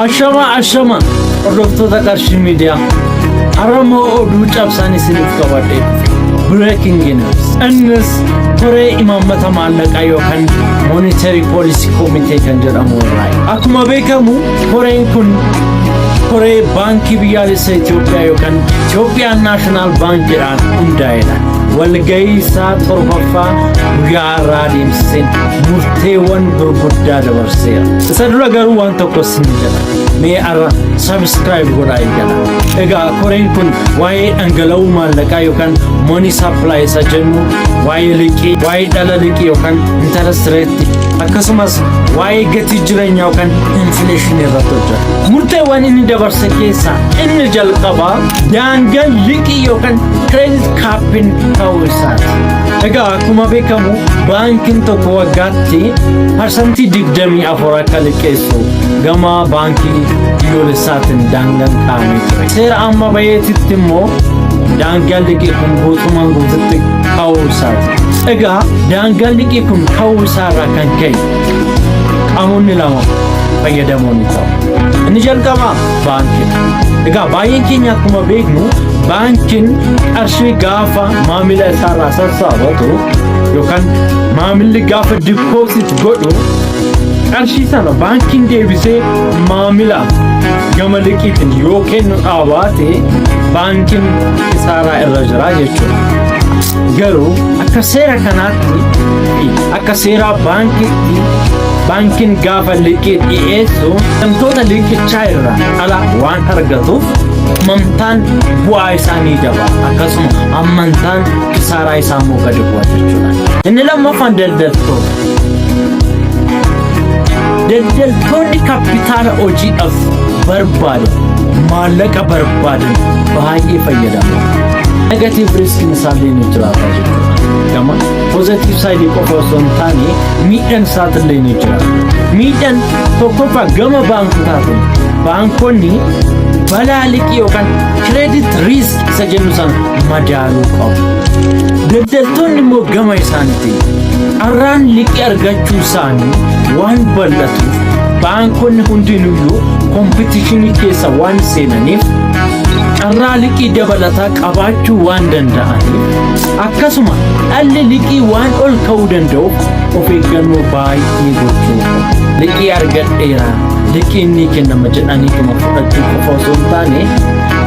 Ashama, ashama, hordoftoota Qarshii Miidiyaa. Har'ammoo oduu cabsaan isiniif qabadhee dhufe. Breaking news. Innis koree imaammata maallaqaa yookaan Monetary Policy Committee kan jedhamu irraa. Akkuma beekamu, koreen kun koree Baankii Biyyaalessa Itoophiyaa yookaan Ethiopian National Baankiidhaan hundaa'edha. Walgahii isaa torbaffaa guyyaa har'aa adeemsiseen murteewwan gurguddaa dabarseera. Isa dura garuu waan tokko sin jedha. Mee har'a subscribe godhaa eegala. Egaa koreen kun waa'ee dhangala'uu maallaqaa yookaan money supply isa jennu, waa'ee liqii, waa'ee dhala liqii yookaan interest rate, akkasumas waa'ee gatii jireenyaa yookaan inflation irratti hojjeta. Murteewwan inni dabarse keessaa inni jalqabaa daangaan liqii yookaan credit capping ta'uu isaati. Egaa akkuma beekamu, baankiin tokko waggaatti 24% akka liqeessu gama baankii biyyoolessaatiin daangaan kaa'amee ture. Seera amma baheetitti immoo daangaan liqii kun guutumaan guututti ka'uu isaati. Egaa daangaan liqii kun ka'uu isaarraa kan ka'e qaamonni lama fayyadamoo ni ta'u. Inni jalqabaa baankiidha. Egaa baay'een keenya akkuma beeknu, baankiin qarshii gaafa maamila isaarraa sassaabatu yookaan maamilli gaafa deposit godhu, qarshii sana baankiin deebisee maamilaaf gama liqiitiin yoo kennu dhaabaate, baankiin kisaaraa irra jira jechuudha. Garuu akka seera kanaatti, akka seera baankiitti, baankiin gaafa liqii dhiyeessu wantoota liqichaa irraa ala waan argatuuf, hammamtaan bu'aa isaa ni dabala, akkasuma hammantaan kisaaraa isaa immoo gadi bu'a jechuudha. Inni lammaffaan daldaltoota. Daldaltoonni kapitaala hojiidhaaf barbaadan, maallaqa barbaadan baay'ee fayyadamu. Negative riskiin isaallee ni jiraata jechuudha. Gama positive side qofa osoo hin taane, miidhaan isaatillee ni jira. Miidhaan tokkoffaa gama baankotaatiin baankonni balaa liqii yookaan credit risk isa jennu sana madaaluu qabu. Daldaltoonni immoo gama isaaniitiin carraan liqii argachuu isaanii waan bal'atuuf, baankonni hundinuyyuu competition keessa waan seenaniif, carraa liqii dabalataa qabaachuu waan danda'aniif, akkasuma dhalli liqii waan ol ka'uu danda'uuf, of eeggannoo baay'ee gochuu qabu. Liqii argadheera, liqiin ni kennama jedhaniituma fudhachuu qofa osoo hin taane,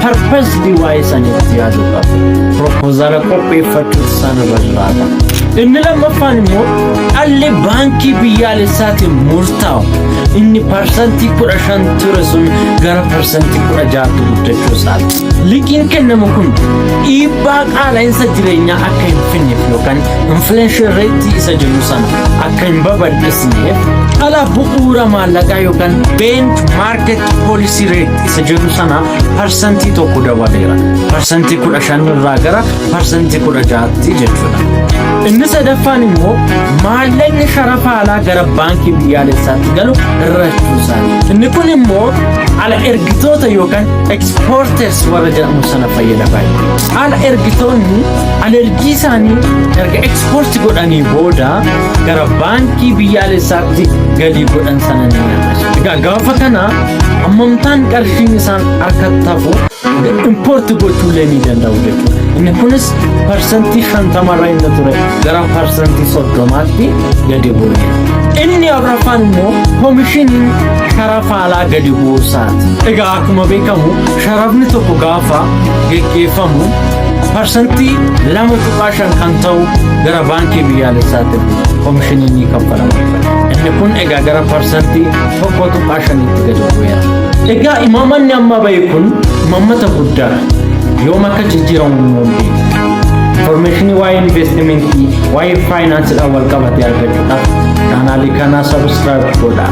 purposely waa'ee isaaniitti yaaduu qabu. Proposal qopheeffachuutu isaan irra jiraata. Inni lammaffaan immoo dhalli baankii biyyaalessaatiin murtaa'u inni 15% ture sun gara 16%tti guddachuu isaati. Liqiin kennamu kun dhiibbaa qaala'insa jireenyaa akka hin finneef yookaan inflation rate isa jennu sana akka hin babal'isneef, dhala bu'uura maallaqaa yookaan bench market policy rate isa jennu sana 1% dabaleera. 15% irraa gara 16%tti jechuudha. Inni sadaffaan immoo maallaqni sharafa alaa gara baankii biyyaalessaatti galu hir'achuu isaati. Inni kun immoo ala ergitoota yookaan exporters warra jedhamu sana fayyada baay'ee. Ala ergitoonni alergii isaanii erga export godhanii booda gara baankii biyyaalessaatti galii godhan sana ni hir'isu. Egaa gaafa kana hammamtaan qarshiin isaan harkatti hafu import gochuullee ni danda'u jechuudha. Inni kunis 50%rra inni ture gara 30%tti gadi bu'eera. Inni afuraffaan immoo koomishiniin sharafa alaa gadi bu'uu isaati. Egaa akkuma beekamu, sharafni tokko gaafa geggeeffamu 2.5% kan ta'u gara baankii biyyaalessaatti koomishiniin ni kaffalama. Inni kun egaa gara 1.5%tti gadi bu'eera. Egaa imaamanni amma bahe kun imaammata guddaadha. Yoom akka jijjiiramu immoo hin beeku. Information waa'ee investimentii, waa'ee faayinaansiidhaan wal qabatee argachuudhaaf chaanaalii kanaa subscribe godhaa.